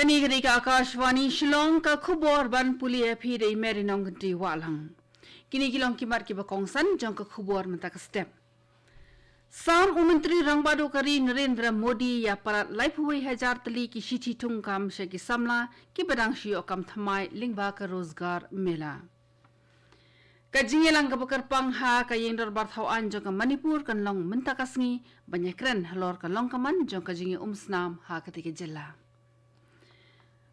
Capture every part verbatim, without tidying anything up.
Kane ka dei ka Akashvani Shillong, ka khubor ban pule ïa phi da i Mary Nongkynti Wahlang. Kine ki long ki mat kiba kongsan jong ka khubor mynta ka step. Sam u Myntri Rangbah Duh ka ri Narendra Modi ïa palat laiphew wei hajar tylli ki shithi thungkam sha ki samla kiba dang shu ïoh kam thymmai lyngba ka Rozgar Mela. Ka jingïalang kaba kyrpang ha ka ïing dorbar thaw aiñ jong ka Manipur kan long mynta ka sngi ban ïakren halor ka long ka man jong ka jingïaumsnam ha katei ka jylla.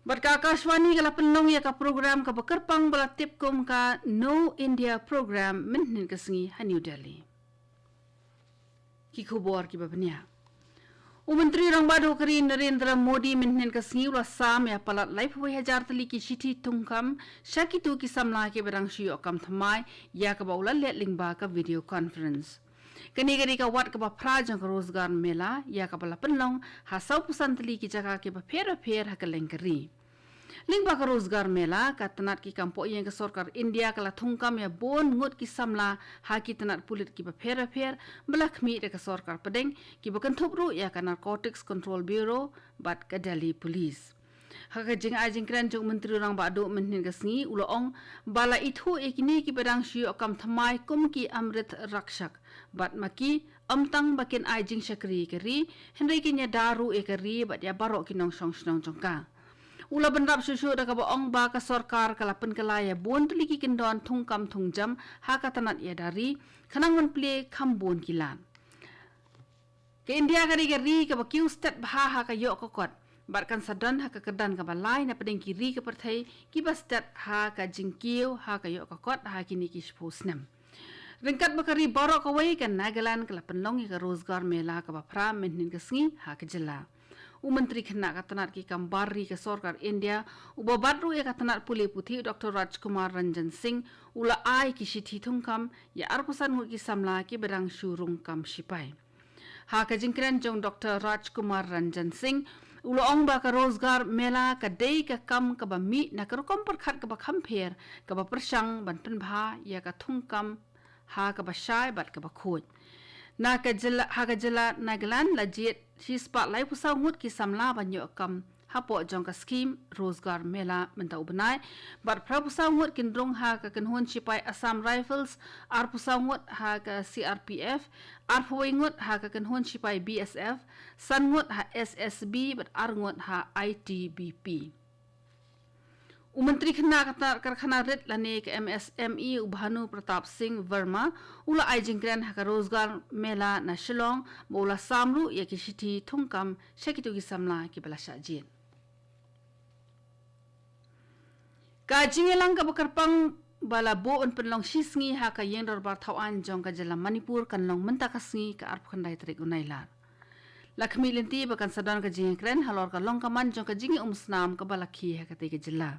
Bad ka Akashvani ka la pynlong ïa ka program kaba kyrpang ba la tip kum ka Know India Program mynhynnin ka sngi ha New Delhi. Ki khubor kiba bniah. U Myntri Rangbah Duh ka ri Narendra Modi mynhynnin ka sngi u la sam ïa palat laiphew wei hajar tylli ki shithi thungkam sha kito ki samla kiba dang shu ïoh kam thymmai ïa kaba u la leh lyngba ka video conference. Kane ka dei ka wat kaba phra jong ka Rozgar Mela ïa kaba la pynlong ha sawphew san tylli ki jaka kiba pher bapher ha kylleng ka ri. Lyngba ka Rozgar Mela, ka tnat ki kam pohïing ka sorkar India ka la thungkam ïa bun ngut ki samla ha ki tnat pulit kiba pher bapher ba la khmih da ka sorkar pdeng, kiba kynthup ruh ïa ka Narcotics Control Bureau bad ka Delhi Police. Ha ka jingai jingkren jong u Myntri Rangbah Duh mynhynnin ka sngi u la ong ba la ithuh ïa kine kiba dang shu ïoh kam thymmai kum ki Amrit Rakshak bad ma ki ym tang ba kin ai jingshakri ïa ka ri, hynrei kin ïada ruh ïa ka ri bad ïa baroh ki nongshong shnong jong ka. U la bynrap shuh shuh da kaba ong ba ka sorkar ka la pynkylla ïa bun tylli ki kyndon thungkam thungjam ha ka tnat ïada ri, khnang ban plie kham bun ki lad. Ka India ka dei ka ri kaba kiew stet bha ha ka ïoh ka kot bad kan sa don ha ka kyrdan kaba lai na pdeng ki ri ka pyrthei kiba stet ha ka jingkiew ha ka ïoh ka kot ha kine ki shiphew snem. Ryngkat bad ka ri baroh kawei, ka Nagaland ka la pynlong ïa ka Rozgar Mela kaba phra mynhynnin ka sngi ha ka jylla. U Myntri Khynnah ka tnat ki kam bar ri ka sorkar India uba bat ruh ïa ka tnat pule puthi u Doctor Rajkumar Ranjan Singh u la ai ki shithi thungkam ïa arphew san ngut ki samla kiba dang shu rung kam sipai. Ha ka jingkren jong Doctor Rajkumar Ranjan Singh u la ong ba ka Rozgar Mela ka dei ka kam kaba mih na ka rukom pyrkhat kaba kham pher kaba pyrshang ban pynbha ïa ka thungkam ha kaba shai bad kaba khuid. Na ka jylla, ha ka jylla Nagaland la jied shispah laiphew saw ngut ki samla ban ïoh kam hapoh jong ka skhim Rozgar Mela mynta u bnai bad phraphew saw ngut kin rung ha ka kynhun sipai Assam Rifles, arphew saw ngut ha ka C R P F, arphew wei ngut ha ka kynhun sipai B S F, san ngut ha S S B bad ar ngut ha I T B P. U Myntri Khynnah ka tnat karkhana rit lane ka M S M E u Bhanu Pratap Singh Verma u la ai jingkren ha ka Rozgar Mela na Shillong ba u la sam ruh ïa ki shithi thungkam sha kito ki samla kiba la shah jied. Ka jingïalang kaba kyrpang ba la buh ban pynlong shi sngi ha ka ïing dorbar thaw aiñ jong ka jylla Manipur kan long mynta ka sngi ka arphew khyndai tarik u Nailar. La khmih lynti ba kan sa don ka jingïakren halor ka long ka man jong ka jingïaumsnam kaba la khie ha katei ka jylla.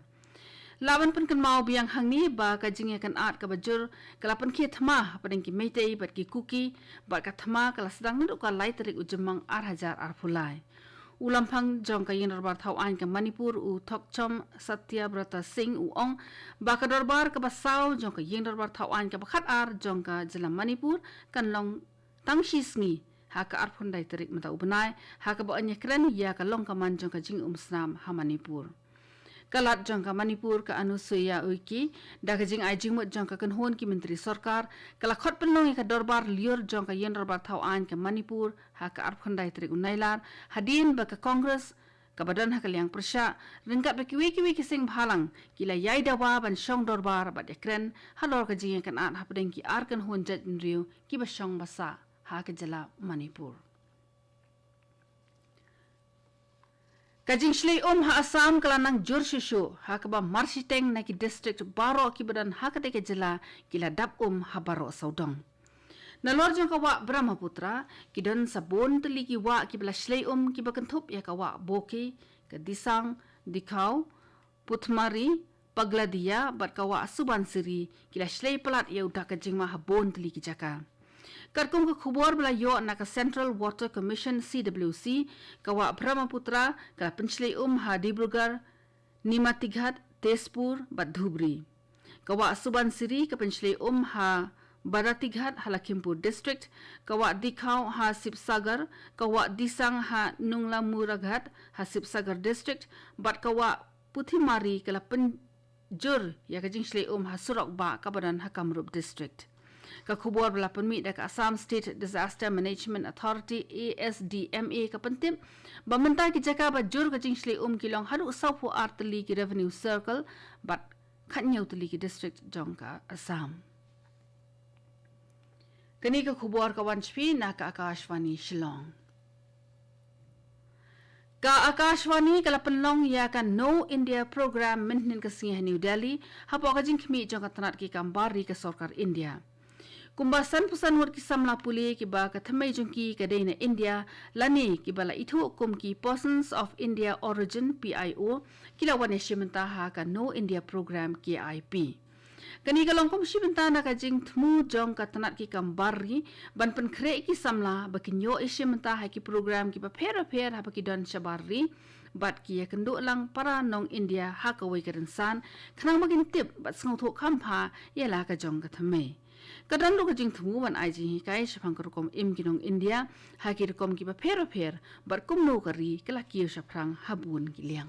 Lah ban pynkynmaw biang hangne ba ka jingïakynad kaba jur ka la pynkhie thma hapdeng ki Meitei bad ki Kuki bad ka thma ka la sdang naduh ka lai tarik u Jymmang ar hajar arphew lai. U Lamphang jong ka ïing dorbar thaw aiñ ka Manipur u Thokchom Satyabrata Singh u ong ba ka dorbar kaba saw jong ka ïing dorbar thaw aiñ kaba khatar jong ka jylla Manipur kan long tang shi sngi ha ka arphew khyndai tarik mynta u bnai ha kaba yn ïakren ïa ka long ka man jong ka jingïaumsnam ha Manipur. Ka Lat jong ka Manipur ka Anusuiya Uikey da ka jingai jingmut jong ka kynhun ki myntri sorkar ka la khot pynlong ïa ka dorbar lyiur jong ka ïing dorbar thaw aiñ ka Manipur ha ka arphew khyndai tarik u Nailar hadien ba ka Congress kaba don ha ka liang pyrshah ryngkat bad kiwei kiwei ki seng bhalang ki la ïai dawa ban shong dorbar bad ïakren halor ka jingïakynad hapdeng ki ar kynhun jaitbynriew kiba shong ba sah ha ka jylla Manipur. Ka jingshlei um ha Assam ka la nang jur shuh shuh ha kaba marshiteng na ki district baroh kiba don ha katei ka jylla ki la dap um ha baroh sawdong. Nalor jong ka wah Brahmaputra ki don sa bun tylli ki wah kiba la shlei um kiba kynthup ïa ka wah Boki, ka Disang, Dikhaw, Puthmari, Pagladia bad ka wah Subansiri ki la shlei palat ïa u dak ka jingma ha bun tylli ki jaka. Katkum ka khubor ba la ïoh na ka Central Water Commission, C W C, ka wah Brahmaputra ka la pynshlei um ha Dibrugarh, Nimatighat, Tezpur bad Dhubri. Ka wah Subansiri ka pynshlei um ha Baratighat ha Lakhimpur District, ka wah Dikhaw ha Sibsagar, ka wah Disang ha Nunglamuraghat ha Sibsagar District, bad ka wah Puthimari ka la pynjur ïa ka jingshlei um ha surok bah kaba don ha Kamrup District. Ka khubor ba la pynmih da ka Assam State Disaster Management Authority, A S D M A, ka pyntip ba mynta ki jaka ba jur ka jingshlei um ki long haduh sawphew ar tylli ki revenue circle bad khatñiew tylli ki district jong ka Assam. Kane ka khubor ka wan sha phi na ka Akashvani Shillong. Ka Akashvani ka la pynlong ïa ka Know India Program mynhynnin ka sngi ha New Delhi, hapoh ka jingkhmih jong ka tnat ki kam bar ri ka sorkar India. Kumba sanphew san ngut ki samla pule kiba ka thymmei jong ki ka dei na India, lane kiba la ithuh kum ki Persons of India Origin, P I O, ki la wan ïashim bynta ha ka Know India Program, K I P. Kane ka long kum shi bynta na ka jingthmu jong ka tnat ki kam bar ri ban pynkhreh ki samla ba kin ïoh ïashim bynta ha ki program kiba pher bapher haba ki don shabar ri, bad ki ïakynduh lang para nong India ha kawei ka rynsan, khnang ba kin tip bad sngewthuh kham bha ïa la ka jong ka thymmei. Ka don ruh ka jingthmu ban ai jinghikai shaphang ka rukom im ki nong India ha ki rukom kiba pher bapher, bad kumno ka ri ka la kiew shaphrang ha bun ki liang.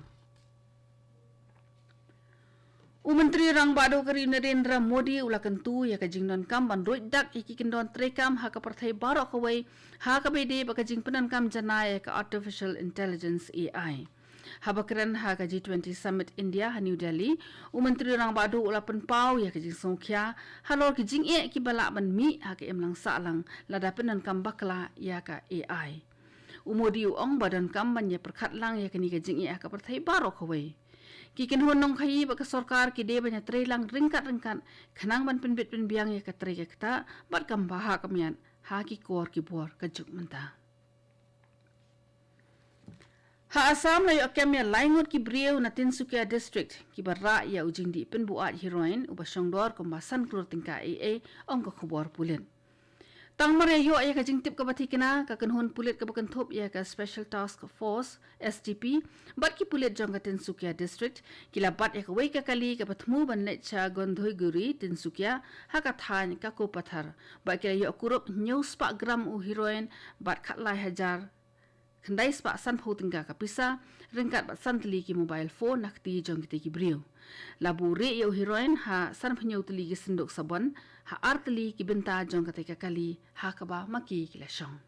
U Myntri Rangbah Duh ka ri Narendra Modi u la kyntu ïa ka jingdonkam ban ruid dak ïa ki kyndon treikam ha ka pyrthei baroh kawei, ha kaba ïadei bad ka jingpyndonkam janai ïa ka Artificial Intelligence, A I. Haba kren ha ka G twenty Summit India ha New Delhi, u Myntri Rangbah Duh u la pynpaw ïa ka jingsngewkhia halor ki jingeh kiba lah ban mih ha ka imlang sahlang lada pyndonkam bakla ïa ka A I. U Modi u ong ba donkam ban ïa pyrkhat lang ïa kane ka jingeh ha ka pyrthei baroh kawei. Ki kynhun nongkhaïi bad ka sorkar ki dei ban ïa trei lang ryngkat ryngkat, khnang ban pynbit pynbiang ïa ka trei ka ktah bad kam bha ha ka miat ha ki kor ki bor ka juk mynta. Ha Assam la ïoh kem ïa lai ngut ki briew na Tinsukia District kiba rah ïa u jingdih pynbuaid heroin uba shongdor kumba san klur tyngka, A A, ong ka khubor pulit. Tang mar ïa ïoh ïa ka jingtip kaba thikna, ka kynhun pulit kaba kynthup ïa ka Special Task Force, S T P, bad ki pulit jong ka Tinsukia District ki la bat ïa kawei ka kali kaba thmu ban leit sha Gondhoiguri, Tinsukia, ha ka thaiñ Kakopathar, bad ki la ïoh kurup hynñiew spah gram u heroin bad khatlai hajar khyndai spah sanphew tyngka ka pisa, ryngkat bad san tylli ki mobile phone na kti jong kitei ki briew. La buh rieh ïa u heroin ha sanphew hynñiew tylli ki synduk sabon ha ar tylli ki bynta jong katei ka kali ha kaba ma ki ki la shong.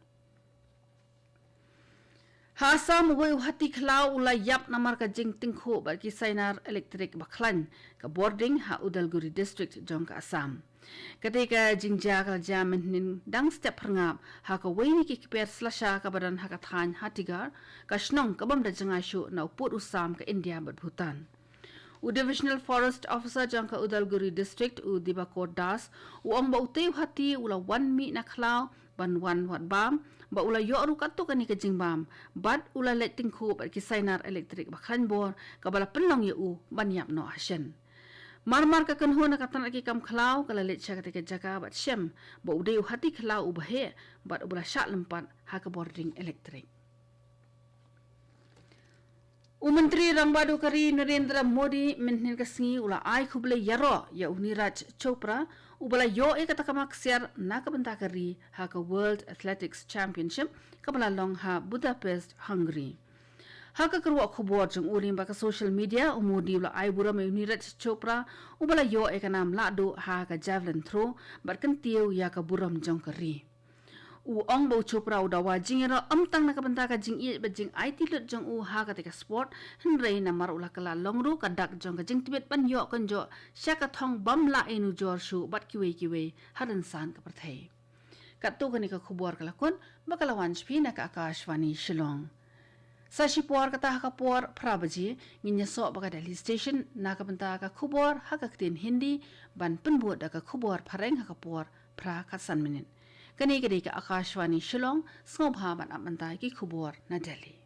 Ha Assam, uwei u hati khlaw u la ïap namar ka jingtyngkhuh bad ki sainar elektrik ba khlaiñ, ka bording ha Udalguri District jong ka Assam. Katei ka jingjia ka la jia mynhynnin dang step phyrngap ha kawei na ki kper slasha kaba don ha ka thaiñ Hatigar, ka shnong ka bym da jngai shuh na u pud u sam ka India bad Bhutan. U Divisional Forest Officer jong ka Udalguri District, u Dibakor Das, u ong ba utei u hati u la wan mih na khlaw ban wan wad bam, ba u la ïoh ruh katto katne ka jingbam, bad u la leit tyngkhuh bad ki sainar elektrik ba khlaiñ bor, kaba la pynlong ïa u ban ïap noh ha shen. Mar mar ka kynhun na ka tnat ki kam khlaw ka la leit sha katei ka jaka bad shem ba u dei u hati khlaw uba heh bad uba la shah lympat ha ka bording elektrik. U Myntri Rangbah Duh ka ri Narendra Modi mynhynnin ka sngi u la ai khublei ïaroh ïa u Neeraj Chopra, uba la ïoh ïa ka takma ksiar na ka bynta ka ri ha ka World Athletics Championship kaba la long ha Budapest, Hungary. Ha ka kyrwoh khubor jong u lyngba ka social media, u Modi u la ai burom ïa u Neeraj Chopra, uba la ïoh ïa ka nam lahduh ha ka javelin throw bad kyntiew ïa ka burom jong ka ri. U ong ba u Chopra u dawa jingïaroh ym tang na ka bynta ka jingïeit bad jingaiti lut jong u ha katei ka sport, hynrei namar u la kylla long ruh ka dak jong ka jingtbit ban ïoh kynjoh sha ka thong bym lah ïanujor shuh bad kiwei kiwei ha rynsan ka pyrthei. Katto kane ka khubor ka la kut ba ka la wan sha phi na ka Akashvani Shillong. Sa shipor kata ha ka por phra baje ngin ïasoh bad ka Delhi Station na ka bynta ka khubor ha ka ktien Hindi, ban pynbud da ka khubor phareng ha ka por phra khatsan minit. Kane ka dei ka Akashvani Shillong, sngewbha ban ap mynta ki khubor na Delhi.